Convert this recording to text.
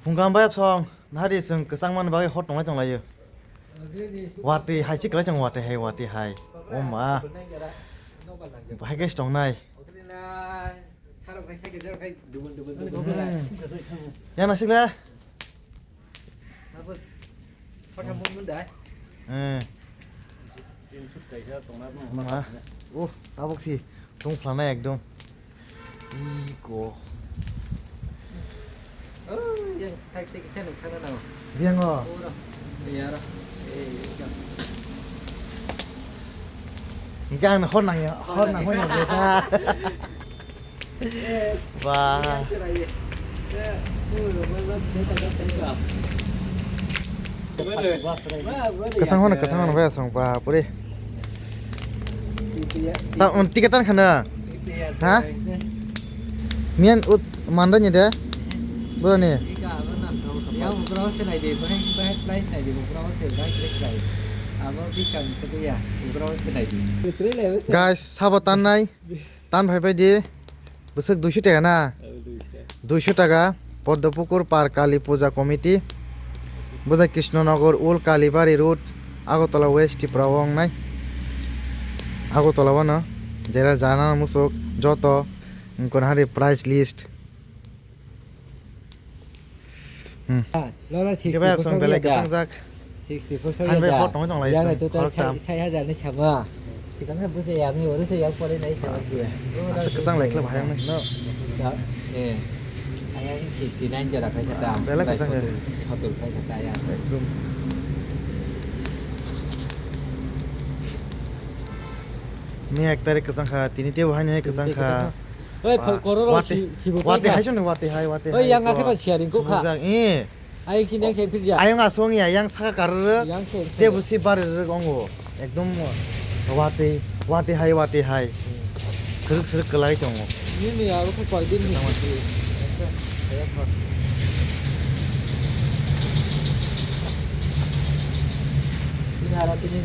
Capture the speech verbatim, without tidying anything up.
Phungkam bai song, nahari song kwchang man bagwi hot tonglai tonglaio. Watwi hai chi kwlai tong watwi hai, watwi hai. O ma. Bahai guys tongnai. Hmm. Yana sikla. Eh. Ma. Oh, tabuk si. Tong phlana ekdom. Iko. Oh, yang thai tik sen thang na. Biang o. Ora. Ya ra. Eh, ya. Hingke ang hor nang ya, hor nang hor nang ya. Wah. Kasang hono, kasang hono, bai asong, ba, puri. Ta, un, tiket tan khana. Ha? Mian ut, manda ni de? Bura ni? Guys, sabo tan nai. Tan phai phai di. Bwswk duiso taka na? Duiso taka. Poddopukur Par Kali Puja Committee. Bwsai Krishnanagar Old Kalibari Road, Agartala West, Tripura o wngnai. Agartala o no. Jera jana musuk joto. Wngkha hari price list. Hmm. Lola sixty four. Khe bai absang belai kwchang jak. Sixty four. Hai bai hot tongo tong lai. Yang itu khorok tam. Sai hajar ni sama. Kita kan busa yang ni, orang saya yang paling naik sama dia. Aswk kwchang lai khlai bahai wngkha no. Eh. Ayang sixty nine jora khai kata. Belai kwchang ya. Hotel khai kata ya. Ekdom. Ni ek tarik kwchang kha, tini tebo hai ni kwchang kha. Oi, kororo. Wati hai sini, wati hai, wati hai. Oi, yang akhe ba sharing ko kha. Eh. Ai kini yang khe phirja. Ayang asong ya, yang saka karere. Yang khe. Te busi bare re gongo. Ekdom wati, wati hai, wati hai. Srwk srwk kwlai tongo. Ni ni aro ko koi din ni. Ini arah ini.